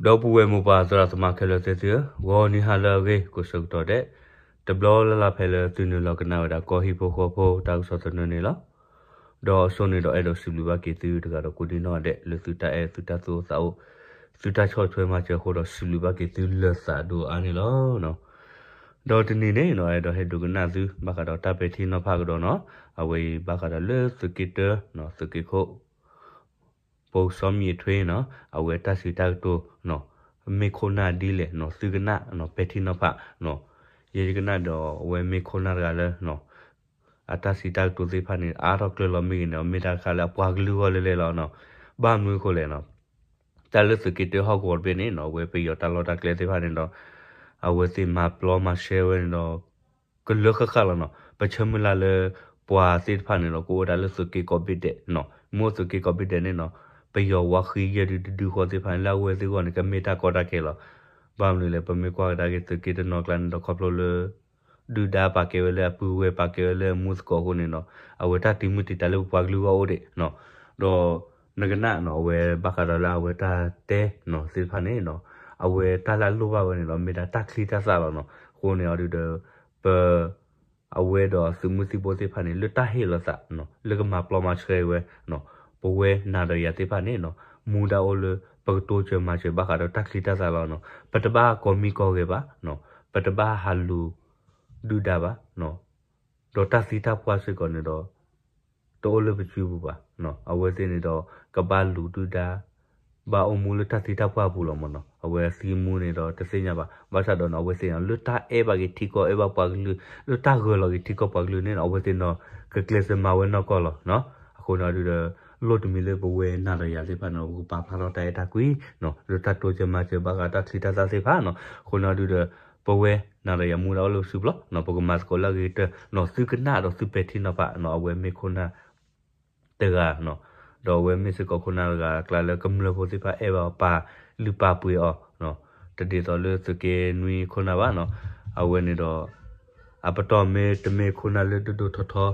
ဒီပုၢ်ဝဲၢ်မိၢ်ပၢ်သရၣ်သမါခဲလၢာ်သ့ၣ်သုဧၢ, ဂီၤနံၤဟါလၢအဂ့ၤ ကိးဆၢကတီၢ်ဒဲး တဘျီလၢ်လၢ်ဖဲလၢသုနုာ်လီၤကနၣ်ဝဲဒၣ်ကီၢ်ဟံၣ်ဖိဃီဖိတၢ်ကစီၣ်သနၢၣ်န့ၣ်လီၤ. ဒီးအစိန့ၣ်ဒီးအဲၣ်ဒိးစံးဘျုးဘၣ်က့ၤသုတဂၤဒီးကိးဒံနီၢ်ဒဲး လၢသုတၢ်အဲၣ်သုတၢ်သူၣ်အိၣ်သးအိၣ် သုတၢ်ဆီၣ်ထွဲမၤစၢၤအဃိဒီးစံးဘျုးဘၣ်က့ၤသုလၢာ်သးဒိၣ်အါန့ၣ်လီၤ. ဒီးတနံၤန့ၣ်နီၢ် အဲၣ်ဒိးဟဲဒိကနၣ်သု ဘၣ်ဃးဒီးတၢ်ပဲာ်ထံနီၤဖးကဒီးနီၢ် အဝဲအံၤဘၣ်ဃးဒီးလၢသုးက့တၢနီၢ် သုးက့ခိၣ် ပိစီမံၤအထွ့နီၢ် အဝဲတၢ်စံးတၢ်ကတိၤနီၢ် မ့ၢ်ခိၣ်နၢ်ဒ်လဲၣ်နီၢ် သုကနၣ်နီၢ် ပဲာ်ထံနီၤဖးနီၢ် ယဲယကနၣ်ဒီးအဝဲမ့ၢ်ခိၣ်နၢ်တဂၤလၢနီၢ် အတၢ်စံးတၢ်ကတိၤသ့ၣ်တဖၣ်န့ၣ် အါထီၣ်ကျၢၢ်လီၤမ့ၢ်ဂ့ၤန့ၣ် မ့ၢ်တၢ်တခါလၢအပှၤကလုာ်ဂီၢ်လၢလဲၣ်လီၤနီၢ်. ဘၣ်မနုၤအဃိလဲၣ်နီၢ် တၢ်လၢသုးက့တၢဟီၣ်ကဝီၤတဘ့ၣ်န့ၣ်နီၢ် အဝဲပယီၤတၢ်လီၢ်တၢ်ကျဲသ့ၣ်တဖၣ်န့ၣ်ဒီး အဝဲသ့ၣ်မၤပျီမၤရှဲဝဲန့ၣ်ဒီး ကလၢဃၣ်ဃၣ်လီၤနီၢ်. ပဆၢမုၢ်လၢ်လၢ ပှၤသ့ၣ်တဖၣ်န့ၣ်ဒီး ကအိၣ်ဝဲဒၣ်လၢသုးက့ကိးဘ့ၣ်ဒဲးနီၢ် မ့ၢ်အိၣ်သုးက့ကိးဘ့ၣ်ဒဲးန့ၣ်နီၢ် ပယီၤဝါဃံယဲၢ်ဒုတဒုဃီသ့ၣ်တဖၣ်န့ၣ် လၢအဝဲသ့ၣ်အဂီၢ်န့ၣ် ကမ့ၢ်တၢ်ကီတၢ်ခဲလီၤ. ဘၣ်မနုၤလဲၣ် ပမ့ၢ်ကွၢ်ကဒါက့ၤသုးက့တနီၤကျါန့ၣ်ဒီး ခီဖျိလၢ ဒုၣ်ဒါပာ်ကဲဝဲလၢအပုၢ်ဝဲၢ် ပာ်ကဲဝဲလၢအမူသကိးအဃိန့ၣ်နီၢ် အဝဲတၢ်တုၤမုၢ်တံာ်တာ်လၢပပှၤကလုာ်ဂီၢ်အိၣ်ဒံးနီၢ်. ဒီးနကနၣ်နီၢ် အဝဲဘၣ်ဃးဒီးလၢအဝဲတၢ်တဲနီၢ်သ့ၣ်တဖၣ်န့ၣ်နီၢ် အဝဲတၢ်လၢအလိၣ်ဘၣ်ဝဲန့ၣ်ဒီး မ့ၢ်ဒၣ်တၢ်ချံတၢ်သၣ်လီၤနီၢ်. အဃိန့ၣ်အီၤဒုဒီး ပ အဝဲဒီးသုးမုၢ်သံၣ်ဘိသ့ၣ်တဖၣ်န့ၣ် လၢတၢ်ဟ့ၣ်လီၤသးနီၢ် လၢကမၤပျီမၤရှဲဝဲနီၢ် ပဝဲနၤဒီးယၤသ့ၣ်တဖၣ်န့ၣ်နီၢ် မူဒါအိၣ်လၢ ပကတိစၢၤမၤစၢၤဘၣ်ဃးဒီးတၢ်ချံတၢ်သၣ်လီၤနီၢ်. ပတဘၣ်ကိးမံၤကိးဂဲၤဘၣ်နီၢ် ပတဘၣ်ဟးလူၤဒုၣ်ဒါဘၣ်နီၢ် ဒီးတၢ်သံတၢ်ပှၢ်စ့ၢ်ကီးန့ၣ်ဒီး တအိၣ်လၢပစုပူၤဘၣ်နီၢ်. အဝဲသ့ၣ်န့ၣ်ဒီး ကဘၣ်လူၤဒုၣ်ဒါ ဘၣ်အိၣ်မူလၢတၢ်သံတၢ်ပှၢ်အပူၤလီၤမ့ၢ်နီၢ်. အဝဲအသံမူန့ၣ်ဒီးတသ့ၣ်ညါဘၣ် ဘၣ်ဆၣ်ဒီးနီၢ် အဝဲသ့ၣ်န့ၣ် လၢတၢ်အဲၣ်ဘၣ်က့ၤထံကီၢ်အဲၣ်ဘၣ်ပှၤကလုာ် လၢတၢ်ဂၢၢ်လီၤက့ၤထံကီၢ်ပှၤကလုာ်န့ၣ်နီၢ် အဝဲသ့ၣ်န့ၣ်ဒီး ကကျဲးစၢးမၤဝဲနီၢ်ကီၢ်လီၤနီၢ်. အဃိန့ၣ်အီၤဒုဒီး လိၣ်တမံၤလၢပဝဲနၤဒီးယၤသ့ၣ်တဖၣ်န့ၣ် ပကပာ်ဖျါထီၣ်တၢ်အဲၣ်တၢ်ကွံနီၢ် လၢတၢ်တိစၢၤမၤစၢၤဘၣ်ဃးတၢ်ချံတၢ်သၣ်သ့ၣ်တဖၣ်နီၢ်. အဃိန့ၣ်အီၤဒုဒီး ပဝဲနၤဒီးယၤမူဒါအိၣ်လၢပစုပူၤလီၤနီၢ် ပကမၤသကိးလၢအဂ့ၤကတၢၢ်နီၢ် သုကနၣ်ဒီးသုပဲာ်ထံနီၤဖးနီၢ် အဝဲမ့ၢ်ခိၣ်နၢ် တဂၤနီၢ် ဒီးအဝဲမ့ၢ်စ့ၢ်ကီးခိၣ်နၢ်တဂၤအကျါလၢကမျၢၢ်ဖိသ့ၣ်တဖၣ်အဲၣ်ဘၣ်ပာ်လုၢ်ပာ်ပှ့ၤအီၤနီၢ် တဒ်သိးလၢသုးက့နွံခိၣ်နၢ်ဘၣ်နီၢ်. အဝဲန့ၣ်ဒီး အပတီၢ်မ့ၢ်တမ့ၢ်ခိၣ်နၢ်လၢဒိၣ်ဒိၣ်ထီထီ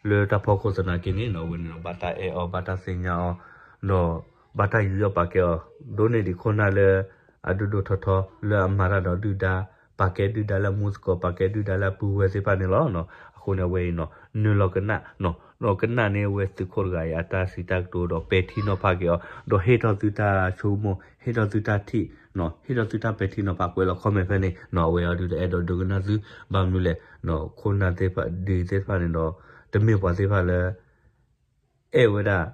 လၢတၢ်ဖီခိၣ်သနာ်က့န့ၣ်နီၢ် အဝဲန့ၣ်ဒီး ဘၣ်တၢ်အဲၣ်အီၤ ဘၣ်တၢ်သ့ၣ်ညါအီၤ ဒီးဘၣ်တၢ်ယူးယီၣ်ပာ်ကဲအီၤ ဒိၣ်န့ၢ်ဒံးခိၣ်နၢ်လၢ အဒိၣ်ဒိၣ်ထီထီ လၢအမၤတၢ်ဒီးဒုၣ်ဒါ ပာ်ကဲဒုၣ်ဒါလၢအမူသကိး ပာ်ကဲဒုၣ်ဒါလၢအပုၢ်ဝဲၢ်သ့ၣ်တဖၣ်န့ၣ်လီၤနီၢ်. အဃိန့ၣ်အဝဲအံၤနီၢ် နုာ်လီၤကနၣ်နီၢ် ဒီးကနၣ်န့ၢ်အဝဲသုးခိၣ်တဂၤအံၤ အတၢ်စံးတၢ်ကတိၤဒီးပဲာ်ထံနီၤဖးက့ၤအီၤ ဒီးဟ့ၣ်ထီၣ်သုတၢ်ဆိကမိၣ် ဟ့ၣ်ထီၣ်သုတၢ်ထံၣ်နီၢ် ဟ့ၣ်ထီၣ်သုတၢ်ပဲာ်ထံနီၤဖးကွဲးလီၤ comment ဖဲန့ၣ်နီၢ်. အဝဲအီၤဒုဒီးအဲၣ်ဒိးဒိကနၣ်သု ဘၣ်မနုၤလဲၣ် ခိၣ်နၢ်သ့ၣ်တဖၣ်ဒ်သ့ၣ်တဖၣ်န့ၣ်ဒီး တမ့ၢ်ပှၤသ့ၣ်တဖၣ်လၢ အဲၣ်ဝဲဒၣ်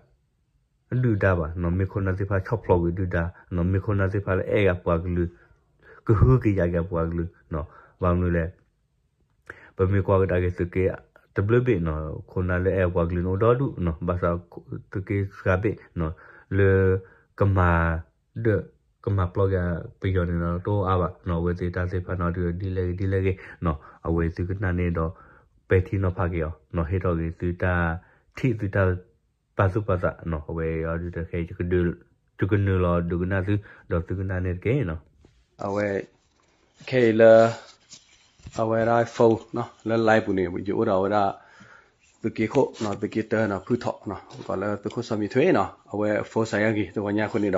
ဒုၣ်ဒါဘၣ်နီၢ် မ့ၢ်ခိၣ်နၢ်သ့ၣ်တဖၣ်ဆီၣ်ဖျိးကွံာ်ဒုၣ်ဒါနီၢ် မ့ၢ်ခိၣ်နၢ်သ့ၣ်တဖၣ်လၢအဲၣ်အပှၤကလုာ် ကဟုကယာ်က့ၤအပှၤကလုာ်နီၢ်. ဘၣ်မနုၤလဲၣ် ပမ့ၢ်ကွၢ်ကဒါက့ၤသုးက့တဘျုးဘ့ၣ်နီၢ် ခိၣ်နၢ်လၢအဲၣ်အပှၤကလုာ်န့ၣ်အိၣ်ဒီဒူၣ်နီၢ် ဘၣ်ဆၣ်သုးက့စှၤဘ့ၣ်နီၢ် လၢကမၤ ဒီးကမၤပျီက့ၤပယီၤန့ၣ်ဒီးတအိၣ်အါဘၣ်နီၢ်. အဝဲသ့ၣ်တၢ်သ့ၣ်တဖၣ်န့ၣ်ဒီးဒ်လဲၣ်ဂ့ၤဒ်လဲၣ်ဂ့ၤနီၢ် အဝဲသုကနၣ်န့ၣ်ဒီး ပဲာ်ထံနီၤဖးက့ၤအီၤနီၢ် ဟ့ၣ်ထီၣ်က့ၤသုတၢ်ထံၣ်သုတၢ်ပာ်သူၣ်ပာ်သးနီၢ်. အဝဲအီၤဒုဒီးခဲအံၤ ယကနုာ်လီၤဒိကနၣ်သု ဒီးသုကနၣ်န့ၣ်တက့ၢ်နီၢ်. အဝဲ ခဲအံၤလၢ အဝဲဒၣ် phone နီၢ် လၢ line ပူၤန့ၣ် ယအိၣ်ဒီးဝဲဒၣ် သုးက့ခိၣ်နီၢ် သုးက့တၢနီၢ် ဖုထီၣ်နီၢ် ပကိးလၢသုးခိၣ်စီၤမံၤထွဲနီၢ် အဝဲ phone စးယါဂ့ၤ တဂီၤညါအဃိန့ၣ်ဒီး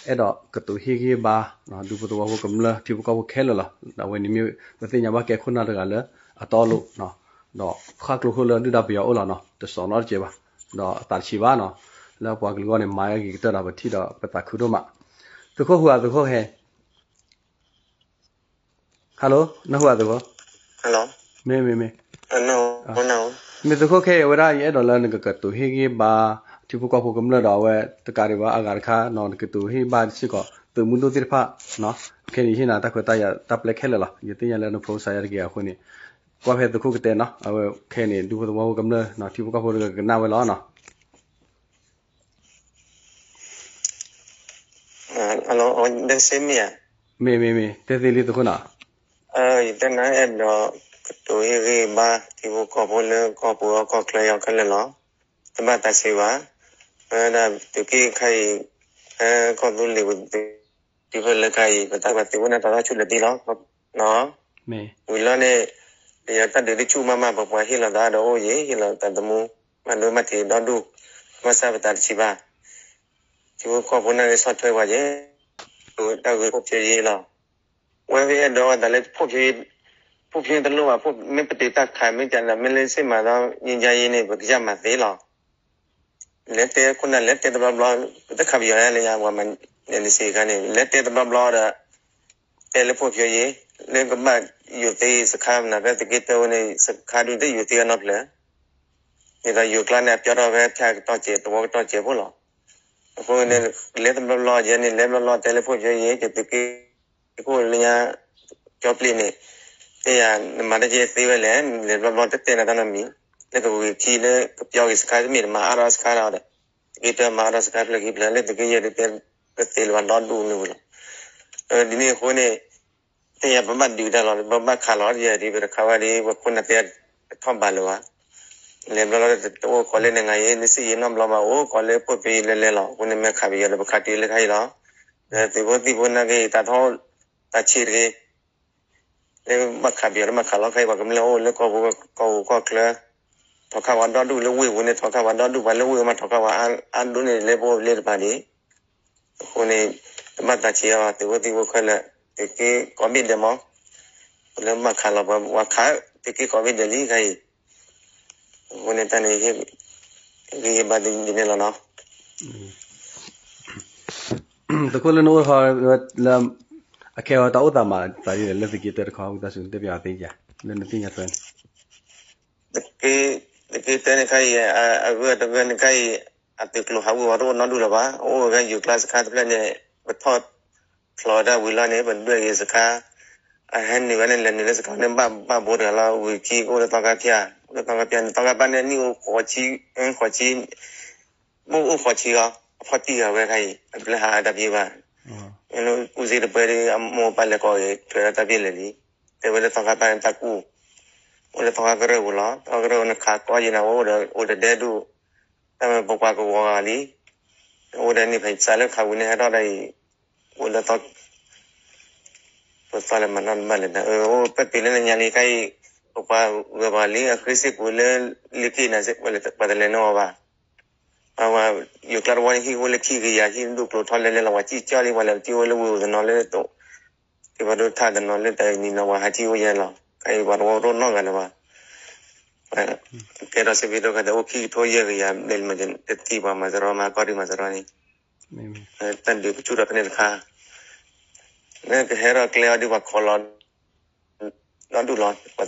အဲၣ်ဒိးကတိၤဟ့ၣ်ဂံၢ်ဘါနီၢ် ဒူဖိသဝီဖိကမျၢၢ်ထံဖိကီၢ်ဖိခဲလၢာ်လီၤ. အဝဲန့ၣ်မ့ၢ်ပသ့ၣ်ညါဘၣ်ကဲခိၣ်နၢ်တဂၤလၢ အတီအလိၤနီၢ် ဒီးဃၣ်ကျိခိၣ်လၢဒုၣ်ဒါပယီၤအိၣ်လီၤနီၢ် တစိာ်နီတစဲးဘၣ် ဒီးအသးတဆံးဘၣ်နီၢ် လၢအပှၤကလုာ်အဂီၢ်န့ၣ် မၤအဂ့ၤကတၢၢ်ဒီးပထံၣ်ဒီးပသးခုဒိၣ်မး သုးခိၣ်ဟူဧါ သုးခိၣ်ဟဲ Hello နၢ်ဟူဧါသုးခိၣ် မ့ၢ် မ့ၢ် မ့ၢ်သုးခိၣ်ခဲအံၤဝဲဒၣ် ယအဲၣ်ဒိးလၢနကကတိၤဟ့ၣ်ဂံၢ်ဘါ ထံဖိကီၢ်ဖိကမျၢၢ်ဒီးအဝဲတကးဒံးဘၣ်အဂၤတခါနီၢ် နကတိၤဟ့ၣ်ဘါစ့ၢ်ကီး သုးမုၢ်ဒိၣ်သ့ၣ်တဖၣ် ခဲအံၤဟ့ၣ်နၤတၢ်ခွဲးတၢ်ယာ်တၢ်ပျဲခဲလၢာ်လီၤ. ယသ့ၣ်ညါလၢနဖိစးယါတက့ၢ်အဃိန့ၣ် ကွၢ်ဖဲသုးခိၣ်ကတဲနီၢ် အဝဲခဲအံၤန့ၣ် ဒူဖိသဝီဖိကမျၢၢ်နီၢ် ထံဖိကီၢ်ဖိတဂၤကနၣ်ဝဲလီၤနီၢ်. မ့ၢ် မ့ၢ် မ့ၢ် တဲသ့လံသုးခိၣ်နီၢ်. ယတဲနၤအဲၣ်ဒိးကတိၤဟ့ၣ်ဂံၢ်ဘါ ထံဖိကီၢ်ဖိလၢကီၢ်ပူၤအကီၢ်ချၢအံၤခဲလၢာ်လီၤ. တဘၣ်သးဆံးဘၣ်. ဝဲဒၣ်သုးက့ခါအံၤ ဖဲကီၢ်သူလ့ၤပူၤ တုၤဖဲလၢခါအံၤ ပတၢ်ဘၣ်သ့ၣ်အိၣ်န့ၣ် တၢ်ထီၣ်ဆူၣ်လၢာ်တံၢ်လီၤ. ဝံၤလီၤန့ၣ် ပယီၤတၢ်ဒုးတဆူၣ်မးမး ပပှၤဟ့ၣ်လီၤသးဒီးအိၣ်ယံၤ ဟ့ၣ်လီၤသးသမူ မၤဒိမၤထံးဒီဒူၣ် ဘၣ်ဆၣ်ပသးတဆံးဘၣ်. ထံဖိကီၢ်ဖိန့ၣ်ဂ့ၤဆီၣ်ထွဲပှၤယဲၢ် တၢ်ဂ့ၢ်ဖှိၣ်ဖျိယ့လီၤ. ဝဲဖဲအဲၣ်ဒိးဝဲတၢ်လၢဖှိၣ်ဖျိယ့, ဖှိၣ်ဖျိတလိၣ်ဘၣ်, မ့ၢ်ပတုာ်တၢ်ခး မ့ၢ်တၢ်မ့ၢ်လၢစ့ၢ်မးဒီး ငြိမ်းချမ်းရေးန့ၣ် ပကစၢ်မၤသ့လီၤ. လဲၤတဲခိၣ်နၢ် လဲၤတဲတဘျီဘျီ, ပတခးပယီၤလၢညါ ပှၤမၤ NCA ခါန့ၣ် လဲၤတဲတဘျီဘျီဒီး တဲလၢဖှိၣ်ဖျိယ့ လၢကဘၣ်ယိၤသ့စခါမနုၤ ဖဲသုးက့တၢဝဲန့ၣ် စခါဒုးတယိၤသ့အနီတဖျၢၣ်, ဒ်သိးယိၤကျါန့ၣ် အပျီထီၣ်ဖဲထးကတီၢ်စဲး သဝီကတီၢ်စဲးဖိလီၤ. အဃိန့ၣ် လဲၤတဘျီဘျီယဲန့ၣ် လဲၤဘျီဘျီတဲလၢဖှိၣ်ဖျိယ့ ကသုးက့ခိၣ်လၢညါ ကၠီပျ့ၤန့ၣ် တဲယၤ နမၤတၢ်ကဲသ့ဝဲလဲၣ်, လဲၤဘျီဘျီတတဲနၤတၢ်နီတမံၤ, လၢကဝံၤခံလၢကပျီက့ၤစခါတမ့ၢ်တမၤအါထီၣ်စခါဒီး သုးက့တၢမၤအါထီၣ်စခါဖျၢၣ်ခံဖျၢၣ် လၢသုးက့ယဲၢ်တတဲ တသ့လၢၤဘၣ်ဒီဒူၣ်န့ၣ်ဝံၤလီၤ. ဒ်န့ၣ်အဃိန့ၣ် တဲယၤပဘၣ်ဒုးတၢ်လီၤ ပဘၣ်ခးလီၤယဲၢ်ဒ်ပတခးဝဲဒ် ပခိၣ်နၢ်တဲတထီၣ်ဘးလၢၤဘၣ်. လဲၤဘျီလီၤတအိၣ်ကိးလၢနငါယ့ နစံၣ်ယ့နီတဘျီဘၣ် အိၣ်ကိးလၢဖှိၣ်ဖျိယ့လဲၤလဲၤလီၤ. အဃိန့ၣ်မ့ၢ်ခးပယီၤဒီး ပခးတုၤလၢခါအံၤလီၤ. ဒီးသုးဖိသံၣ်ဖိနာ်က့ၤ တၢ်ထီၣ်တၢ်ဆံးတဂ့ၤ လၢဘၣ်ခးပယီၤလၢဘၣ်ခးလီၤခါအံၤ ပှၤကမျၢၢ်အိၣ်လၢကီၢ်ပူၤကီၢ်ချၢ ထီၣ်ခးပှၤဒီဒူၣ်လၢဝ့ၢ်ပူၤန့ၣ် ထီၣ်ခးပှၤဒီဒူၣ် ပှၤလၢဝ့ၢ်ပူၤမး ထီၣ်ခးပှၤအါဒိၣ်န့ၣ် လၢပအိၣ်လၢတပၤန့ၣ် အဃိန့ၣ် တဘၣ်သးဆံးအီၤ သုးဖိသံၣ်ဖိခဲလၢာ် သုးက့ကိးဘ့ၣ်ဒဲးမး လၢဘၣ်ခးလီၤပှၤ ပှၤခးသုးက့ကိးဘ့ၣ်ဒဲးလံခါအံၤ အဃိန့ၣ်တၢ်န့ၣ် ဂ့ၢ်ဟ့ၣ်ဘါဒ်န့ၣ်လီၤနီၤ. သုးခိၣ်လၢနအိၣ်ထီၣ်လၢ အခဲအံၤတၢ်အိၣ်သးမးသးဒ်လဲၣ် လၢသုးက့တၢတခီ ဝံသးစူၤတဲပၠးသ့ယၤ လၢနသ့ၣ်ညါထွဲန့ၣ် သုးက့တၢန့ၣ်ခါအံၤ အဂၢၢ်တဂၢၢ်န့ၣ်ခါအံၤ အသုးကျိၤဟးဝံၤဝဲတအိၣ်နီတဒူၣ်လၢၤဘၣ် အိၣ်ဝဲဖဲယိၤကျါစခါတဖျၢၣ်န့ၣ် ပထီၣ်ဖျိးတၢ်ဝံၤလီၤန့ၣ် ပဒွဲၣ်ဂ့ၤစခါ အဟဲနုာ်ဝဲန့ၣ် လဲၤနုာ်လၢစခါန့ၣ် ဘၣ်ဘိတဂၤလီၤ ဝံၤခံကအိၣ်လၢသီခါဖၠၣ် အိၣ်လၢသီခါဖၠၣ်န့ၣ် သီခါပၢ်န့ၣ် နံၣ်အိၣ်ဃိးဆံ ဃိးဆံ ဘၣ်အိၣ်ဃိးဆံအီၤ အဖီၣ်တံၢ်ဂၤဝဲခါအံၤ အပျဲၢ်ဟးတၢ်ပှ့ၤဘၣ် လၢကူစ့တပှဲၤဒီး အမိၢ်ပၢ်လဲၤကိးဂ့ၤ ထွဲဒီးတၢ်ပှ့ၤလဲၤလံ တဲဝဲလၢသီခါပၢ်န့ၣ်တၢ်ကူၣ် အိၣ်လၢသီခါကရၢၢ်ပူၤလီၤ သီခါကရၢၢ်ပူၤန့ၣ် ခးကီယံၤနၤ အိၣ်ဒီးအိၣ်တဒဲဒူၣ် တၢ်မ့ၢ်ပပှၤကဝီၤဂၤလံ အိၣ်ဒီးန့ၣ်ဖဲစးလၢခးဝံၤန့ၣ် ဟဲထီၣ်ဒီးအံၤ အိၣ်လၢသီ ပသီလဲၤမၤနီၣ်ဘၣ်လဲၣ်ဒီး အိၣ်ပၢၢ်တုၤလၢနညါလံခါအံၤ ပပှၤဂၢၤပှၤလံ အဃ့စ့ၢ်ကီးလၢလ့ၢ်က့ၢ်နၤ ပှၤတလဲၤနီၣ်အီၤဘၣ် ပှၤယိၤကျါတဝီန့ၣ် ဟံၣ်အိၣ်လၢခံကယၤ ဟံၣ်ဒိၣ်ကျိၤထီၣ်လဲၤလဲၤလီၤ ပှၤစံၣ်ကၠီလံ ပှၤလဲၤစံၣ်အိၣ်လၢဝ့ၢ်အိၣ်တနီၤလၢ က့ၤပှၤဒိၣ်ထၣ်တနီၤလၢတၢ်နံၤနီၤ ပှၤဟးစံၣ်အိၣ်ယဲလီၤ ခါအံၤပှၤတဝီတအိၣ်နီတဂၤလၢၤဘၣ် ကဲထီၣ်စ့ဖ့ဒိၣ်ခါဒီး အိၣ်ခံကထိယဲၢ်ကယၤ ဘျဲၣ်လံမး တသံပှၤမၤစရီမၤကီၢ်ဒုးမၤစရီန့ၣ် တၢ်ဒုးကဆူၣ်ထီၣ်ဖဲန့ၣ်တခါ လၢကဟဲထီၣ်ကျဲအီၤဒုးပှၤခိးလီၤ ဒီဒူၣ်လီၤ ပှၤသုးဝဲနာ်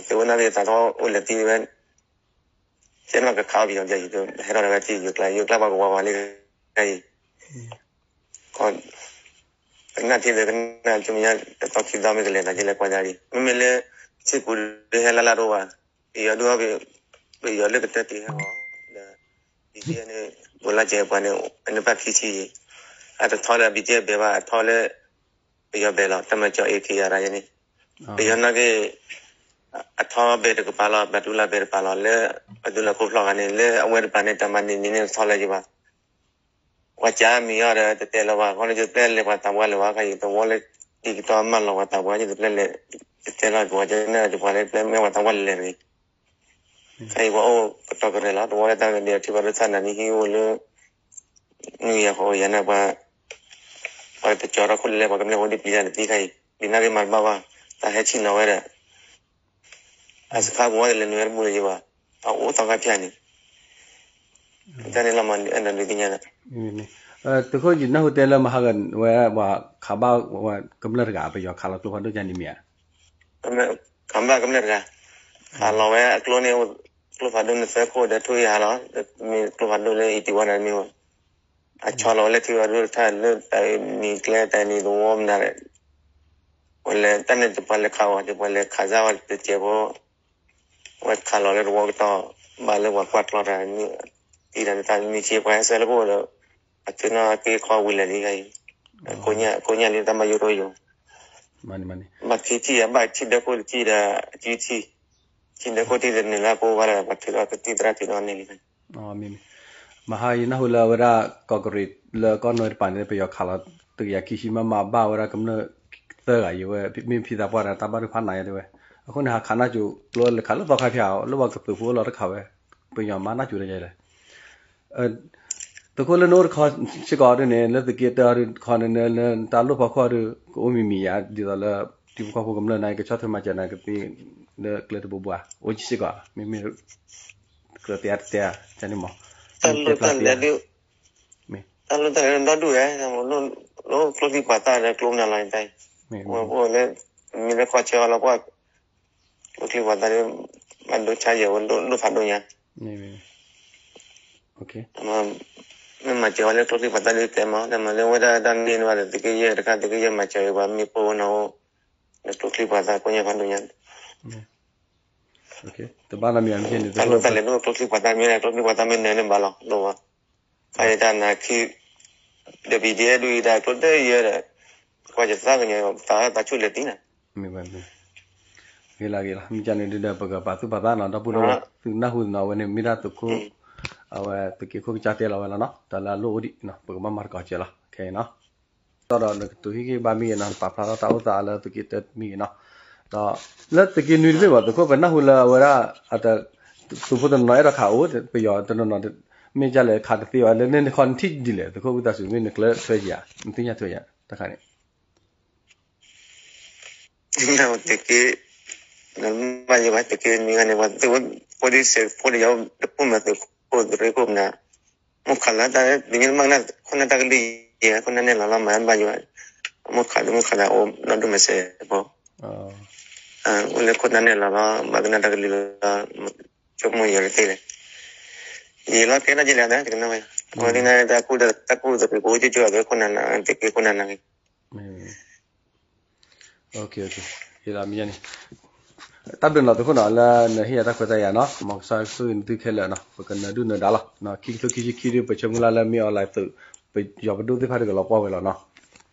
က့ၤသးထီၣ်အိၣ်လဲၤသံဝဲ ကဲနီၢ်ကခးအီၤပယီၤယံၤ ဟဲထီၣ်လၢဝဲသံယိၤကျါ ယိၤကျါပှၤကဝီၤပှၤလံ ခါအံၤ ကနၣ်ထံဒီးကနၣ်ဆူမဲာ်ညါ တသီခံသီမ့ၢ်ကလဲၤသးကလဲၤကွၢ်ဒၣ်လံ မ့မ့ၢ်လၢ စ့ၢ်ကီးလၢဟဲလၢလၢတအိၣ်ဘၣ် ပယီၤဒုးအီၤ ပယီၤလၢကတၢၢ်တ့ၢ်ဟဲအီၤ ဒီး ဘံၣ်ကဲန့ၣ် ဘိးလါစဲးပှၤန့ၣ် အနဘၣ်ခံဆံယံၤ အတထီလၢဘံၣ်ကဲဘဲးဘၣ် အထီလၢ ပယီၤဘဲးလီၤ တၢ်မၤကၠီအ့ခံဂၤရၤယဲန့ၣ် ပယီၤနာ်က့ အထီဘဲးတကပၤလီၤ ဘၣ်တူၢ်လၢဘဲးတကပၤလီၤ လၢအဒူလၢခိၣ်ဖျီၣ်ဂၤန့ၣ် လၢအဝဲတပၤန့ၣ် တၢ်မၤန့ၢ်န့ၣ်န့ၣ်တထီလၢယဘၣ် ပှၤကးမံၤအီၤဒီး တတဲလၢၤဘၣ် ခီလၢယတပျဲလဲၤပှၤသးပှၢ်လၢၤဘၣ် ခါအံၤ တဝီလၢ ဒ်ကတီၢ်မၢလီၤပှၤသးပှၢ် ယတပျဲလဲၤ တတဲလီၤကဝီၤ ယနၢ်တပှၤလၢပျဲမ့ၢ်ပှၤသးပှၢ်လဲၤလဲၤတဂ့ၤ ခါအံၤပှၤအိၣ်ကတီၢ်ကရၢလီၤ တဝီလၢတၢ်ဂ့ၢ်ဒ်အထံၣ်ဘၣ်ဒိၣ် ဆၣ်နၤနံၣ်ဟံၣ်အိၣ်လၢ နွံကယၤဃိးကယၤန့ၣ် ပှၤ ပှၤတကၠီၤထီၣ်ခိၣ်လဲၤလဲၤ ပှၤကမျၢၢ်အိၣ်ဒ်ပျံၤတၢ်တသံခါအံၤ ပျံၤနာ်က့ၤမၤတဘၣ်ဘၣ် တၢ်ဟဲဆံၣ်နီၤဝဲဒီး အစခါပူၤဝဲလဲၤနုာ်ဝဲတဘူၣ်လၢၤဘၣ် အအိၣ်သီခါဖၠၣ်န့ၣ် တၢ်န့ၣ်လီၤမး အဲၣ်ဒိးဒုးသ့ၣ်ညါဒီး သုးခိၣ်ယနၢ်ဟူတဲလၢမဟါဂၤဝဲ ပှၤခးဘၣ်ဝဲကမျၢၢ်တဂၤ ပယီၤခးလီၤကျိဖးဒိၣ်ကန့ၣ်မ့ၢ်ဧါ ခးဘၣ်ကမျၢၢ်တဂၤ ခးလီၤဝဲအကျိန့ၣ် ကျိဖးဒိၣ်န့ၣ်သၢခိၣ်ဒီးထိၣ်အံၤဟးလီၤ မ့ၢ်ကျိဖးဒိၣ်လၢအံၤတံၤဝါန့ၣ်မ့ၢ်ဝဲ အဆီလီၤဝဲလၢထံဝဲဒိၣ်တထၢၣ်လၢတၢ်နံၤကျဲတၢ်နံၤသဝီမနုၤလဲၣ် ဝဲလဲၤတၢ်န့ၣ်တပှၤလဲၤခးဝဲ တပှၤလဲၤခးစၢ်ဝဲတစဲးဖိ ဝဲခးလီၤလၢတဝီကတီၢ် ဘၣ်လၢပှၤကွၢ်ကျီတၢ် တံၢ်တၢ်န့ၣ်တၢ်မံၤဆ့ပှၤဟဲဆှၢလၢပအိၣ်ဒီး အထုးနီၣ်က့ၤခီဝံၤလဲၣ်လံခါအံၤ ကိးညါကိးညါလံတၢ်မၤယိယိ ဘၣ်ခံထံၣ် ဘၣ်ထံၣ်ဒၢခိၣ်တထံၣ်ဒီး အစုထံၣ် ထံၣ်ဒၢခိၣ်ထံၣ်တနုာ်လၢအကိးဘၣ်ဒီး ပှၤထုးထီၣ်ကသံၣ်သရၣ်ထုးထီၣ်န့ၣ်လံ မဟါယနၢ်ဟူလၢအဝဲဒၣ် ကီးကရံးလၢကီၢ်နိတပၤန့ၣ် ပယီၤခးလီၤ တကယၤခံဆံမမ ဘၣ်ဝဲဒၣ်ကမျၢၢ်သၢဂၤယံၤဝဲ မ့ၢ်ဖံသးပှၢ်ဒီးတၢ်ဘၣ်ဒိဖးနးယါတဲဝဲ အဃိန့ၣ် ဟးခးနၢ်ကၠိကျိလဲၤခးလၢသီခါဖၠၣ် လၢပှၤကသုးဖိလီၤတခးဝဲ ပယီၤမၤနၢ်ကၠိတယါလဲၣ် သုးခိၣ်လၢနအိၣ်တခီစ့ၢ်ကီးဒ်န့ၣ် လၢသုးက့တၢဒ်တခီန့ၣ် လၢတၢ်လိၣ်ဖီခိၣ်ဒီး ကအိၣ်မံၤမံၤယါ ဒ်သိးလၢ ထံဖိကီၢ်ဖိကမျၢၢ်န့ၣ် ကဆီၣ်ထွဲမၤစၢၤနၤကသ့ လၢကျဲတဘိဘှါ အိၣ်ကံစ့ၢ်ကီး မ့မ့ၢ် ကြၢးတဲအါတတဲအါန့ၣ်မး တၢ်လိၣ်တၢ်လဲၤဒ် မ့ၢ် တၢ်လိၣ်တၢ်လဲၤဒီဒူၣ်ဝဲ ကျိမနုၤလီၤတၢ်အံၤ ဝဲပအိၣ်လၢ မ့ၢ်လၢကီၢ်ဆၢအီၤလီၤ ပှၤ ကျိချံပှၤသၣ်ဒီး ဘၣ်ဒိဆါယဲၢ်ဝဲဒိၣ်ဖးဒိၣ်ညါ မ့ၢ်မၤစၢၤဝဲလၢကျိချံပှၤသၣ်ဒ်တဲမး တၢ်မၤလၢဝဲဒၣ်တၢ်န့ၢ်န့ၢ်ဘၣ်ဒီး သုးက့ယဲၢ်တခါ သုးက့ယဲၢ်မၤစၢၤဝဲပှၤမ့ၢ်ပိၢ်ဝဲနီၤအိၣ် လၢကျိချံပှၤသၣ်ကိးညါဖးဒိၣ်ညါ တဘၣ်နီတမံၤ တၢ်လိၣ်တၢ်လဲၤဒိၣ်ကျိချံပှၤသၣ်မ့ၢ်လဲၣ် ကျိချံပှၤသၣ်မ့ၢ်နၢၤန့ၣ်ဘၣ်လီၤ ဒိၣ်ဝဲ ခါအံၤတၢ်နၤခံ ဒီး ပီၣ်ဒံၣ်အဲၣ် ဒုးအံၤတၢ်ကျိတယဲၢ်ဒီး ကွၢ်ယသးကညီၤ သးသးဆူၣ်လဲၤသံနၤ မ့ၢ်ဝဲမ့ၢ် ဂ့ၤလီၤဂ့ၤလီၤ မ့ၢ်ကန့ၣ်ဒုးဒီး ပကပာ်သူၣ်ပာ်သးနီၤ ဒီပုၢ်ဒီဝဲၢ် သုနၢ်ဟူနီၤ အဝဲန့ၣ် မ့ၢ်ဒၣ်သုးခိၣ် အဝဲသုးက့ခိၣ်ကစၢ်တဲလီၤဝဲလီၤနီၤ တၢ်လၢအလိၣ်အိၣ်ဒံး ပကဘၣ်မၤသကိးကဲလီၤ ခဲအံၤနီၤ ဒီးနကတိၤဟံၣ်ဂံၢ်ဘါမ့ၢ်ဂ့ၤနီၤ ပာ်ဖျါထီၣ်တၢ်အိၣ်သးလၢသုးက့တၢမ့ၢ်ဂ့ၤနီၤ ဒီး လၢသုးက့နွံတဘ့ၣ်ဘၣ် သုးခိၣ် ပနၢ်ဟူလၢအဝဲဒၣ် သုးဖိတနီၤနီၤအဲၣ်ဒိးခးအိၣ် ပယီၤတနီၤနီၤ မ့ၢ်ဒ်လဲၣ်ခးတသ့ဘၣ် လၢန့ၣ်တခီနထံၣ်ဒ်လဲၣ် သုးခိၣ်ဝံသးစူၤ မ့ၢ်နကျၢးထွဲယၤ နသ့ၣ်ညါထွဲယၤ တခါန့ၣ် သုးက့ နဘၣ်ယဘၣ်သုးက့နွံဂၤန့ၣ် ပှၤသုးဖိဒ်စဲးဖိဒီးယၤတပူၤမး သုးခိၣ်သုးရ့ခိၣ်မနုၤ မိၢ်ခးလၢတၢ် သုးမ့ၢ်မၤကနၣ်ခိၣ်နၢ်တၢ်ကလုၢ်ယဲ ခိၣ်နၢ်နဲၣ်လီၤလီၤ မၤဘၣ်ယိၣ် မိၢ်ခးလၢမိၢ်ခးလၢအိၣ်ဒီဒူၣ်မးစဲးဖိ အိၣ်လၢခိၣ်နၢ်နဲၣ်လီၤလီၤ မၤကနၣ်တၢ်ကလုၢ်လီၤ ဆိကမိၣ်ယဲတသ့လဲၣ် ယလီၤကဲထီၣ်ကလဲၣ် တကနၣ်ဝဲ အဝဲသ့ၣ်န့ၣ် တၢ်ကူၣ်တၢ်ကူၣ်တရံးကအိၣ်ကၠိကၠိအဝဲခိၣ်နၢ်နၢ် သုးက့ခိၣ်နၢ်နၢ်ဂ့ၤ ယလီၤမ့ၢ်န့ၣ် တၢ်ဘျုးနီၤသုးခိၣ်နီၤ လၢနဟ့ၣ်ယၤတၢ်ခွဲးတၢ်ယာ်နီၤ မ်ကစၢ်ဆိၣ်ဂ့ၤနသုခဲလၢာ်နီၤ ပကနၢၤဒုၣ်နၢၤဒါလီၤ ခံကထိခံဆံခံဒုး ပဆၢမုၢ်လၢ်လၢမ့ၢ်အီၤလဲၤသုး ပယီၤပဒိၣ်သ့ၣ်တဖၣ်ဒုးကလီၤပှီၢ်ဝဲလီၤနီၤ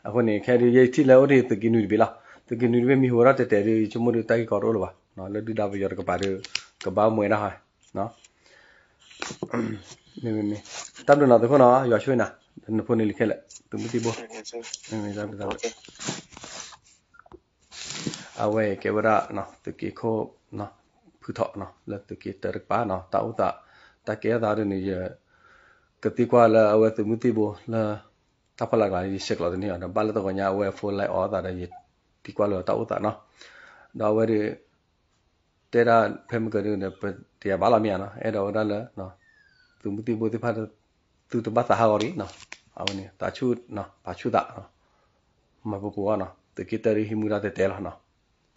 အဃိန့ၣ် ခဲဒုးယဲထံၣ်လၢအိၣ်ဒံးသုးက့နွံတဘ့ၣ်လီၤ သုးက့နွံတဘ့ၣ်မ့ၢ်ဟူဝဲဒၣ်တဲတဲဒုး ယဆိကမိၣ်ဒုးတၢ်ဂ့ၢ်ကီတအိၣ်လၢၤဘၣ် လၢဒုၣ်ဒါပယီၤတကပၤဒုး ကဘၣ်မွဲဒၣ်ဟီ မ့မ့မ့ၢ် တၢ်ဘျုးနီၤသုးခိၣ်နီၤ ယွၤဆိၣ်ဂ့ၤနၤ နဖိန့ၣ်လံခဲလၢာ် သုးမုၢ်သံၣ်ဘိ မ့မ့ၢ်တၢ်ဘျုးတၢ်ဘျုး အဝဲကဲဝဲဒၣ် သုးက့ခိၣ် ဖုထီၣ် လၢသုးက့တၢတကပၤနီၤ တၢ်အိၣ်သး တၢ်ကဲထီၣ်သးဒ်န့ၣ် ယကသံကွၢ်လၢအဝဲသုးမုၢ်သံၣ်ဘိလၢ တၢ်ဖီလာ်ကျါ ယဆဲးကျိးတန့ၢ်အီၤဒီး ဘၣ်လၢတဂီၤညါအဝဲအ phone line အီၤအသးဒီး ယသံကွၢ်လၢတၢ်အိၣ်သးနီၤ ဒီးအဝဲဒၣ် တဲဒၣ်ဖဲမုၢ်ကဒုန့ၣ် ပတယၤဘၣ်လီၤမ့ၢ်ဧါနီၤ အဲၣ်ဒိးဝဲဒၣ်လၢ သုးမုၢ်သံၣ်ဘိသ့ၣ်တဖၣ် သုတဘၣ်သးဟးဂီၤလံနီၤ အဝဲန့ၣ် သးဆူၣ် ပာ်ဆူၣ်သး မၤပူၤပူၤအီၤနီၤ သုးက့တၢဒုးဟံးမူဒါတဲတဲလီၤနီၤ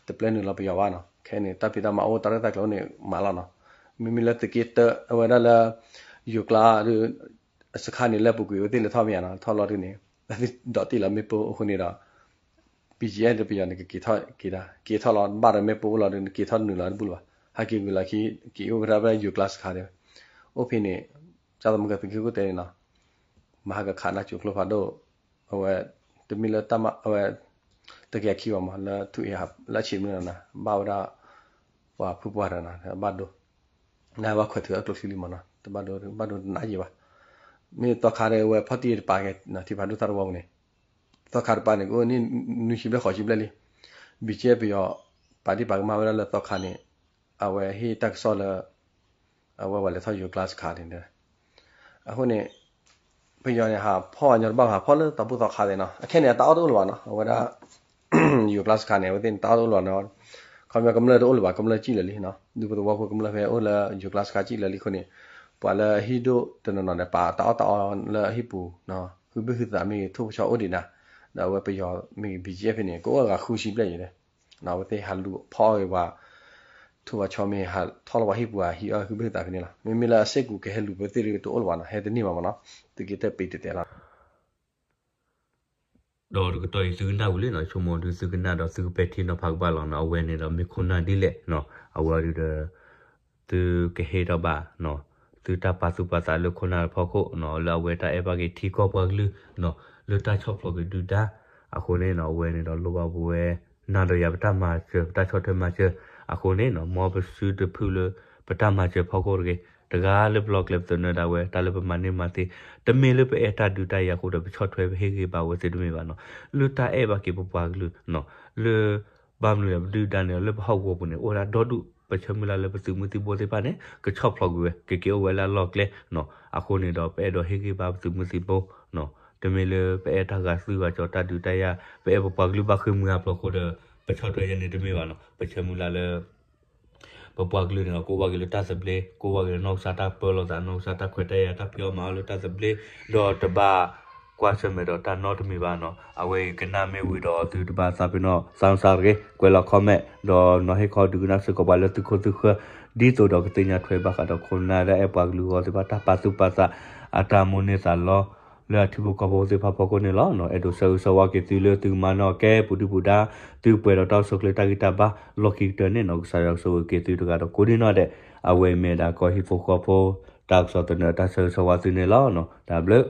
တပျဲနုာ်လီၤပယီၤဘၣ်နီၤ ခဲန့ၣ် တၢ်ဖံးတၢ်မၤအိၣ် တၢ်ရဲၣ်တၢ်ကျဲၤအိၣ်န့ၣ် မၤလီၤနီၤ မ့မ့ၢ်လၢသုးက့တၢ အဝဲဒၣ်လၢ ယိၤကျါဒုး စခါန့ၣ် လၢအပူၤကွံာ်အဝဲသ့ၣ်လဲၤထီၣ်မ့ၢ်ဧါနီၤ ထီၣ်လီၤဒုးန့ၣ် ဒိးတ့ၢ်လီၤမ့ၣ်ပိၢ်အဃိန့ၣ်ဒီး ဘံၣ်ကၠံၣ်အဲၣ် ဒီးပယီၤန့ၣ် ကက့ၤထီၣ်က့ၤဒၣ် က့ၤထီၣ်လီၤ ဘၣ်ဒီးမ့ၣ်ပိၢ်အိၣ်လီၤဒုး က့ၤထီၣ်နုာ်လီၤတဘူၣ်လၢၤဘၣ် ဟဲက့ၤဝံၤလီၤခံ က့ၤအိၣ်ဝဲဒၣ်ဖဲယိၤကျါစခါဒီး အိၣ်ဖဲန့ၣ် ကၢ်သမၢကသုးက့ခိၣ်တဲန့ၣ်နီၤ မၤဟးကခးနၢ်ကၠိၤကျိဖးဒိၣ် အဝဲ တမ့ၢ်လၢတၢ်မၤ အဝဲ တကယၤခံဘၣ်မး လၢထူၣ်အ့ဟး လၢအဆံးမုၢ်နီၤ ဘၣ်ဝဲဒၣ် ပှၤဖုပှၢ်ဒီးနီၤ ဘၣ်ဒိ နဘၣ်ခွဲးထုးအကျိချံလံမးနီၤ တဘၣ်ဒိ ဘၣ်ဒိနးယံာ်ဘၣ် မ့ၢ်သီခါဒီးအဝဲဖီၣ်တံၢ်တပာ်ကဲ ထံဖးဒိၣ်သၣ်တဝီပူၤန့ၣ် သီခါတပာ်န့ၣ် ကအိၣ်န့ၢ်နွံဆံဘျဲၣ်ဃိးဆံဘျဲၣ်လံ ဘံၣ်ကၠံၣ်ပယီၤ ပာ်ဒံးပာ်ကမၣ်ဝဲဒၣ်လၢသီခါန့ၣ် အဝဲဟ့ၣ်တၢ်ကစီၣ်လၢ အဝဲပှၤလဲၤထီၣ်ယိၤကျါစခါန့ၣ် အဃိန့ၣ် ပယီၤန့ၣ် ဟးဖီၣ်အညီတဘၣ် ဟးဖီၣ်လၢသီဘူၣ်သီခါသ့ၣ်နီၤ အခဲန့ၣ် အတၢ်အီၣ်တအိၣ်လၢၤဘၣ်နီၤ အဝဲဒၣ် ယိၤကျါစခါန့ၣ် အဝဲသ့ၣ်န့ၣ် တၢ်အီၣ်တအိၣ်လၢၤဘၣ်နီၤ ခီပညီကမျၢၢ်တအိၣ်လၢၤဘၣ် ကမျၢၢ်စံၣ်လၢာ်လံနီၤ ဒူပသဝီဖိကမျၢၢ်ဖဲအိၣ်လၢယိၤကျါစခါစံၣ်လၢာ်လံအဃိန့ၣ် ပှၤလၢအဟံၣ်ဒိၣ်တနီၤနီၤန့ၣ် ပာ်တၢ်အီၣ်တၢ်အီလၢအဟံၣ်ပူၤ ဟုဘ့ၣ်ဟုသးမ့ၢ်ဂ့ၤ ထိၣ်ဖီဆီအိၣ်ဒံးနၤ ဒီးအဝဲပယီၤမ့ၢ်ဂ့ၤ ဘံၣ်ကၠံၣ်ဖဲန့ၣ် ကအိၣ်အဂၤဃုဆံဘျဲၣ်ယဲၢ် အဝဲသ့ၣ်ဟးလူၤဖီၣ်ဂ့ၤပှၤ ထိၣ်ဖီဆီမ့ၢ်ဂ့ၤ ဟးထီၣ်လီၤပှၤဟံၣ်ပူၤ ဟံးအီၣ်ဟုဘ့ၣ်ဟုသးဖဲန့ၣ်လီၤ မ့မ့ၢ်လၢအစ့ၢ်ကီးကဟဲလူၤပသ့ၣ်တအိၣ်လၢၤဘၣ်နီၤ ဟဲတန့ၢ်ဘၣ်မးနီၤ သုးက့တၢပ့ၤတဲတဲလီၤ ဒီးတကတီၢ်အံၤသုကနၣ်ဝံၤလံနီၤ ဆိကမိၣ်ဒုးသုကနၣ်ဒီးသုကပဲာ်ထံနီၤဖးကဘၣ်လီၤနီၤ အဝဲန့ၣ်ဒီးမ့ၢ်ခိၣ်နၢ်ဒ်လဲၣ်နီၤ အဝဲဒုးဒီး သုကဟ့ၣ်ထီၣ်ဘၣ်နီၤ သုတၢ်ပာ်သူၣ်ပာ်သးလၢခိၣ်နၢ်ဖီခိၣ်နီၤ လၢအဝဲတၢ်အဲၣ်ဘၣ်က့ၤထံကီၢ်ပှၤကလုာ်နီၤ လၢတၢ်ဆီၣ်ဖျိးက့ၤဒုၣ်ဒါ အဃိန့ၣ်နီၤ အဝဲန့ၣ်ဒီးလိၣ်ဘၣ်ပဝဲ နၤဒီးယၤပတၢ်မၤစၢၤ ပတၢ်ဆီၣ်ထွဲမၤစၢၤ အဃိန့ၣ်နီၤ မ်ပစုတဖုလၢ ပတၢ်မၤစၢၤဖီခိၣ်တဂ့ၤ တဂၤလၢပလီၢ်ကျဲပသနၢၤဒၣ်ဝဲ တၢ်လၢပမၤန့ၢ်မၤသ့ တမ့ၢ်လၢပအဲၣ်တၢ်ဒုးတၢ်ယၤအဃိဒီး ပဆီၣ်ထွဲပဟ့ၣ်ဂ့ၤဘၣ်ဝဲသ့ၣ်တမ့ၢ်ဘၣ်နီၤ လၢတၢ်အဲၣ်ဘၣ်က့ၤပပှၤကလုာ်နီၤ လၢ ဘၣ်မနုၤလဲၣ် ပဒုၣ်ဒါန့ၣ် လၢပဟီၣ်ကဝီၤပူၤန့ၣ် အိၣ်ဝဲဒၣ်ဒီဒူၣ် ပဆၢမုၢ်လၢ်လၢပသုးမုၢ်သံၣ်ဘိသ့ၣ်တဖၣ်န့ၣ် ကဆီၣ်ဖျိးကွံာ်ဝဲ ကက့ၤအိၣ်ဝဲလၢအလီၢ်ကျဲနီၤ. အဃိန့ၣ်ဒီး ပအဲၣ်ဒိးဟ့ၣ်ဂံၢ်ဘါပသုးမုၢ်သံၣ်ဘိနီၤ. တမ့ၢ်လၢပအဲၣ်တၢ်ဂၤသွံၣ်ဂၤစီၤ တၢ်ဒုးတၢ်ယၤ ပအဲၣ်ပပှၤကလုာ်ဘၣ်ဃ့ၢ်မှံဟးဖျိးအဃိဒီး ပဆီၣ်ထွဲယဲန့ၣ်တမ့ၢ်ဘၣ်နီၤ. ပဆၢမုၢ်လၢ်လၢ ပပှၤကလုာ်န့ၣ်ဒီး ကအိၣ်ဘၣ်က့ၤလၢတၢ်သဘျ့, ကအိၣ်ဘၣ်က့ၤလၢနီၢ်ကစၢ်တၢ်ပၢလီၤသး, နီၢ်ကစၢ်တၢ်ခွဲးတၢ်ယာ်, တၢ်ဖံးအီၣ်မၤအီၣ်လၢတၢ်သဘျ့, ဒီးတဘၣ်ကွၢ်ဆၢၣ်မဲာ်ဒီးတၢ်နီတမံၤဘၣ်နီၤ. အဝဲအံၤကနၣ်မ့ၢ်ဝံၤဒီး သုတဘၣ်သးပ့ၤနီၣ် သးစၢ်တဂ့ၤ, ကွဲးလီၤ comment ဒီးနီၤဟ့ၣ်ခီဒုးကနၣ်စ့ၢ်ကီးပှၤလၢသုခိၣ်သုဃၢၤ ဒ်သိးဒီးကသ့ၣ်ညါထွဲဘၣ်ဃးဒီးခိၣ်နၢ်ဒၣ်အဲၣ်ပှၤကလုာ်အဂီၢ်သ့ၣ်တဖၣ် တၢ်ပာ်သူၣ်ပာ်သး အတၢ်မိၣ်န့ၢ်သးလီ လၢအထံဖိကီၢ်ဖိသ့ၣ်တဖၣ်အဖီခိၣ်န့ၣ်လီၤ. အဲၣ်ဒိးဆၢဂ့ၤဆၢဝါက့ၤသုလၢသုကမၤနၢၤကဲပူၤဒုၣ်ပူၤဒါ, သုပှဲၤဒီးတၢ်အိၣ်ဆူၣ်အိၣ်ချ့တၢ်ဂံၢ်တၢ်ဘါ လီၢ်ခံကတၢၢ်န့ၣ်နီၤ. ကစၢ်ယွၤကဆိၣ်ဂ့ၤက့ၤသုတဂၤဒီးကိးဒံနီၢ်ဒဲး, အဝဲအံၤမ့ၢ်ဒၣ်ကီၢ်ဟံၣ်ဖိဃီဖိ တၢ်ကစီၣ်သနၢၣ်တၢ်ဆၢဂ့ၤဆၢဝါသုန့ၣ်လီၤ. တၢ်ဘျုး